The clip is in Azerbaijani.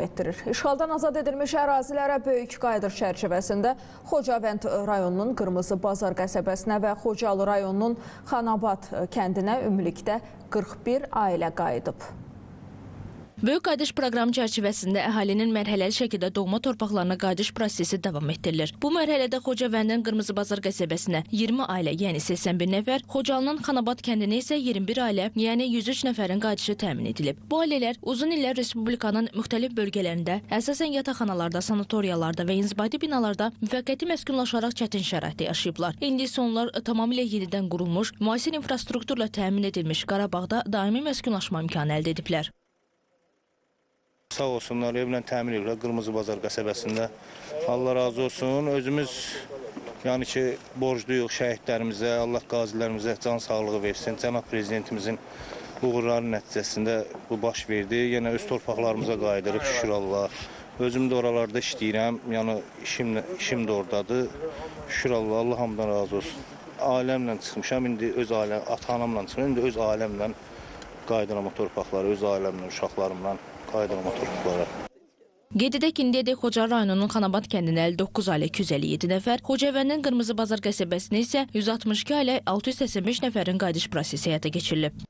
Etdirir. İşğaldan azad edilmiş ərazilərə böyük qayıdış çərçivəsində Xocavənd rayonunun Qırmızı Bazar qəsəbəsinə və Xocalı rayonunun Xanabad kəndinə ümumilikdə 41 ailə qayıdıb. Böyük Qayıdış proqramı çərçivəsində əhalinin mərhələli şəkildə doğma torpaqlarına qayıdış prosesi davam etdirilir. Bu mərhələdə Xocavəndin Qırmızı Bazar qəsəbəsinə 20 ailə, yəni 81 nəfər, Xocalının Xanabad kəndinə isə 21 ailə, yəni 103 nəfərin qayıdışı təmin edilib. Bu ailələr uzun illər respublikanın müxtəlif bölgələrində, əsasən yataqxanalarda, sanatoriyalarda və inzibati binalarda müvəqqəti məskunlaşaraq çətin şəraitdə yaşayıblar. İndi isə onlar tamamilə yenidən qurulmuş, müasir infrastrukturla təmin edilmiş Qarabağda daimi məskunlaşma imkanı əldə ediblər. Sağ olsunlar, evlə təmin edirlər Qırmızı Bazar qəsəbəsində. Allah razı olsun. Özümüz yəni ki, borcluyuq şəhidlərimizə, Allah qazilərimizə can sağlığı versin. Cənab prezidentimizin uğurları nəticəsində bu baş verdi. Yenə öz torpaqlarımıza qayıdırıq, şükür Allah. Özüm də oralarda işləyirəm. Yəni işim də oradadır. Şükür Allah, Allah hamıdan razı olsun. Ailəmlə çıxmışam, indi öz ailəm, ata-anamla çıxmışam, indi öz ailəmlə qayıdıram o torpaqlara, öz ailəmlə, uşaqlarımla qayıdıram o torpaqlara. Qeyd edək ki, indiyədək Xocalı rayonunun Xanabad kəndinə 59 ailə 257 nəfər, Xocavəndin Qırmızı Bazar qəsəbəsinə isə 162 ailə 685 nəfərin qayıdış prosesi həyata keçirilib.